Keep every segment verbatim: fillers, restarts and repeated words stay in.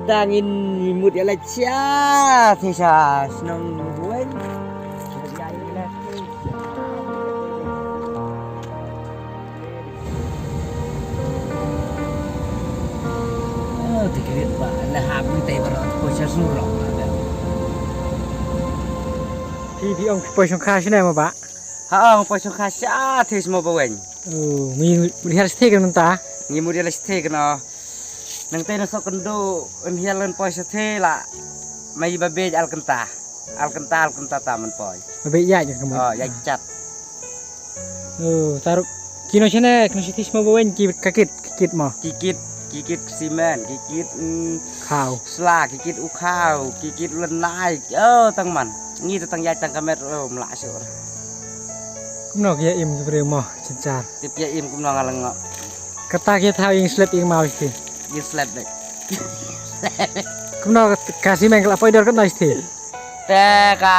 Tang in mut ïa la cha te sha shnong Baweng. Oh, te krit ba la hap ni te ba rot ko sha surok. Phi phi ong phi poi shong kha shane mo ba? Ha ong poi shong kha sha te sha mo Baweng. Oh, mi mi har ste kan ta. Ngi mut ïa la ste kan. Nangtei na soh kynduh yn hiar lynpoi shatei la. Mai ba bej al kynta. Al kynta al kynta ta mynpoi. Ba bej ïaid ka mut. Oh, ïaid chat. Oh, taruh kino shane kino shi tis mo Baweng ki ka kit ki kit mo. Ki kit ki kit simen ki kit mm, khaw. Sla ki kit u khaw ki kit lynai. Oh, tang man. Ngi ta tang ïaid tang ka met oh mla shuh. Kumno ki ïa im ki briew mo chinchar. Tip ïa im kumno nga lyngngoh. Kata ki thaw ïing slep ïing mau shi. Ïing slep dei. Kumno ka simen ka la poi dor katno shi. Te ka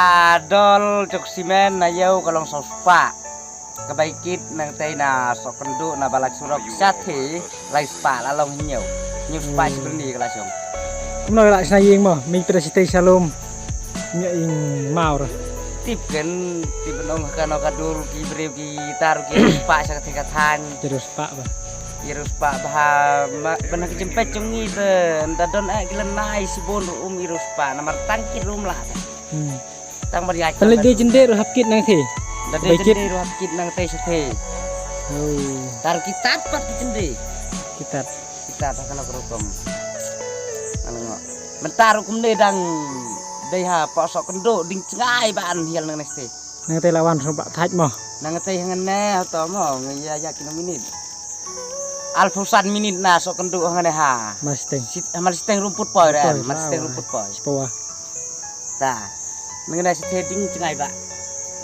dol jok simen na ïew ka long saw spah. Ka bai kit nangtei na soh kynduh na ba la surok shatei lai spah la long hynñiew. Hynñiew spah shi byrni ka la shong. Kumno ka la shna ïing mo, mi pyrshah shatei shalom. Ïa ïing mau ra. Tip kan, tip nong ka no ka dur ki briew ki tar ki spah sha ka thik ka than. Jaroh spah ba. Ïa ruh spah bha ma ban ha ki jempet jong ngi te nda don eh ki lynai shibun ruh um ïa ruh spah namar tang kit ruh um lah te. Hmm. Tang ban ïaid. Tang leit dei jendei ruh hap kit nangtei. Nda dei jendei ruh hap kit nangtei shatei. Oh. Tar kitat pat ki jendei. Kitat. Kitat ha kano ka rukom. Ano ngo. Mynta ruh kumne dang dei ha pok soh kynduh ding jngai ba an hial nangne shatei. Nangtei la wan shu ba thait mo. Nangtei hangne ha to mo ngi ïa ïa kino minit. Alphusan minit na soh kynduh hangne ha. Malsiteng. Sit ha malsiteng rumput poi re. Malsiteng rumput poi. Spawa. Ta. Nangne shatei ding jngai ba.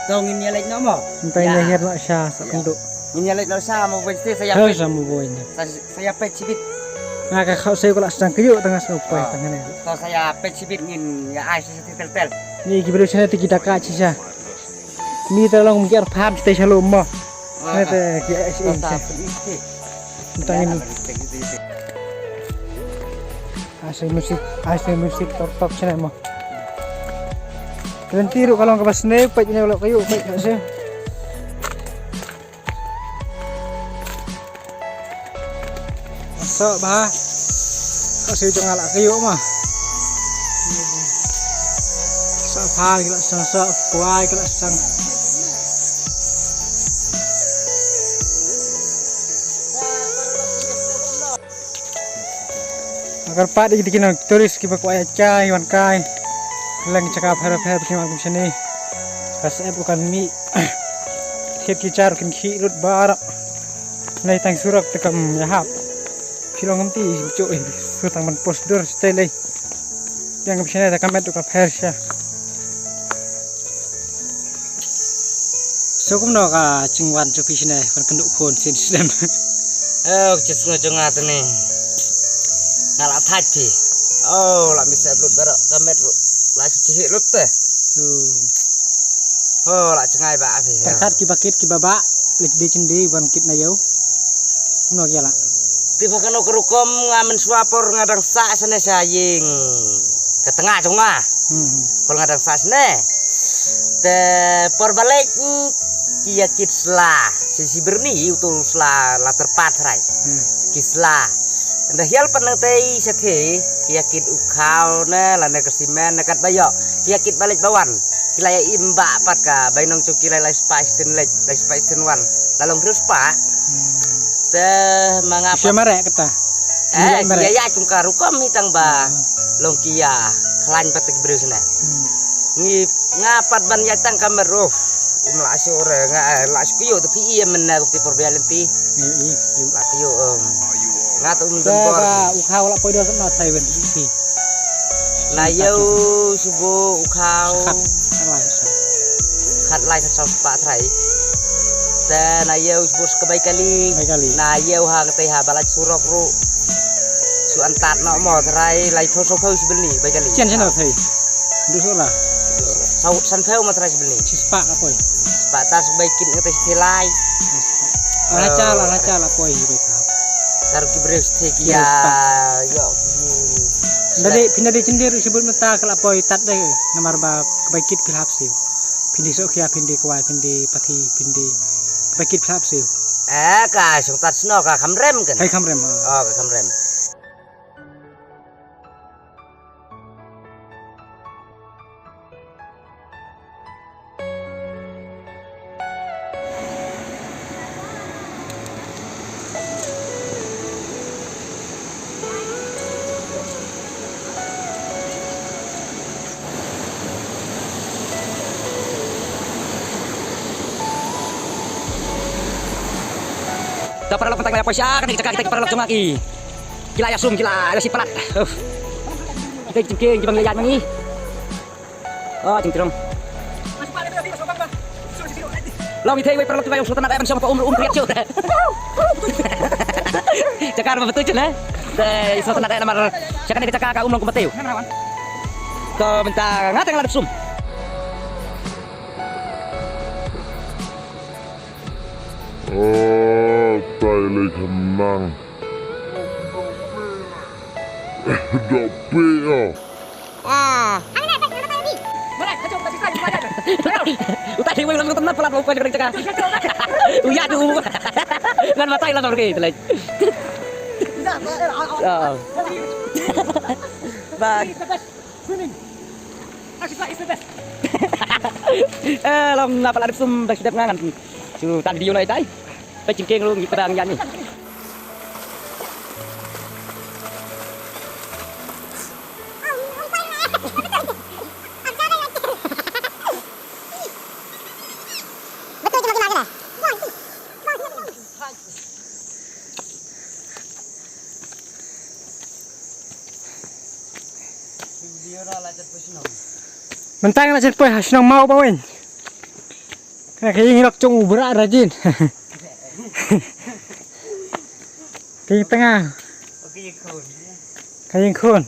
To ngin ïa leit no mo. Nangtei ïa hiar no sha soh kynduh. Ngin ïa leit no sha mo boi shatei sa ïa. Hei peit. Sa mo boi ne. Sa sa ïa peit shibit. Nga ka khaw sei ko la sdang kyu tang nga sdang poi tang hangne. To sa ïa peit shibit ngin ïa ai shatei tel tel. Ni ki briew shane te ki daka chi sha. Mi ta long mi kiar pham te shalom mo. Te ki ai shi. Tang ini. Asai musik, asai musik tok tok sene mo. Lenti ruh ka long kaba sne peit ne lo kayu peit ka se. Sa ba. Ka se jong ala kayu ma. Sa pha ki la sang sa kwai ki la sang. Kyrpad ïa kine ki tourist kiba kwah ïa kai wan kai. Leng jaka pher pher ki wan kum shane. Ka sep kan mih. Khit ki jar kin khih lut baroh. Nai tang surok te kam ïahap. Phi long ngam ti, phi ju, eh, su tang ban post dur shatei lei. Yang phi shane ta ka met ka pher sha. So kumno ka jingwan jong phi shane, ban kynduh khun sien slem. Oh, ka jingsngew jong nga te ne. Nga la thait phi. Oh, la mi sep lut baroh ka met lut. La shu chi lut te. Oh. Oh, la jngai ba phi. Pyrkhat kiba kit kiba bah, leit dei chynde ban kit na ïew. Kumno ki la. Te ba kano ka rukom nga mynshuwa por nga dang sah shane sha ïing ka tnga jong nga. Hmm, hmm. Por nga dang sah shane. Te por ba leit, mm, ki ïa kit sla. Shi shi byrni uto u sla la tyrpad trai. Hmm. Ki sla. Nda hial pat nangtei shatei ki ïa kit u khaw ne lane ka simen ne katba ïoh. Ki ïa kit ba leit ba wan. Ki la ïa im ba pat ka bainong jong ki lai lai spah shisien leit, lai spah shisien wan. La long hynriew spah. Hmm. Te ma nga pat. Sia mareh kata. Eh, sia mareh. Ïa ïa kum ka rukom hi tang ba. Hmm. Long ki ïa khlaiñ pat ki briew sene. Hmm. Ngi nga pat ban ïa tang ka met ruh. Um la shu re nga, eh, la shu kyu te phi ïa men na te por bia lenti. Ïa ïa. La kyu um. Nga te um dum bor. Ba u khaw la poi do sno tai wen phi. Na ïew shu bo u khaw. Khat lai khat saw spah trai. Te na ïew shu bo ka bai kali. Bai kali. Na ïew ha ka tei ha ba la surok ruh. Shu antat no mo trai lai phew saw phew shi bynni bai kali. Chen chen no thei. Du so la. Saw san phew mo trai shi bynni. Chi spah ka poi. Spah ta shu bai kit nga te shi lai. Ala cha la, ala cha la poi hi bai ka. Tar ki briew sthik ïa ïoh ki. Dadi, phin dadi chyndir shi bun mynta ka la poi tat dei, namar ba ka bai kit phi la hap siew. Phin di sohkhia, phin di kwai, phin di pathi, phin di ka bai kit phi la hap siew. Eh, ka shong tat sno ka kham rem kan? Hai kham rem, ah. Oh, ka kham rem. Te paralok mynta ki la ïa poi sha kane ka jaka, kita ki paralok jong nga ki. Ki la ïa sum, ki la ïa shi palat. Uf. Kita ki jingkieng kiba ngi la ïaid ma ngi. Oh, jingtrong. Long i thei wei paralok kiba ïa shu tynat ban shong pa um um kriat shu. Jaka ba betul shu na. Te i shu tynat namar sha kane ka jaka ka um long kumba tei. Te mynta nga te nga la dep sum. Oh, tai lei khamnang. Dap pi oh. Utai wei lang teman pala pala pala jaka. Uya tu. Ngan matai lah pergi tu lagi. Ah. Bye. Eh, long na pala dep sum ba shu dep ngan. Shu tan video na itai. Ba jingkieng ruh ngi pdang ïa ni. Mynta nga la jan poi ha shnong Mawbaweiñ. Ka ïing lok jong u Bra Rajin. Ka ïing tnga. Ka ïing khun.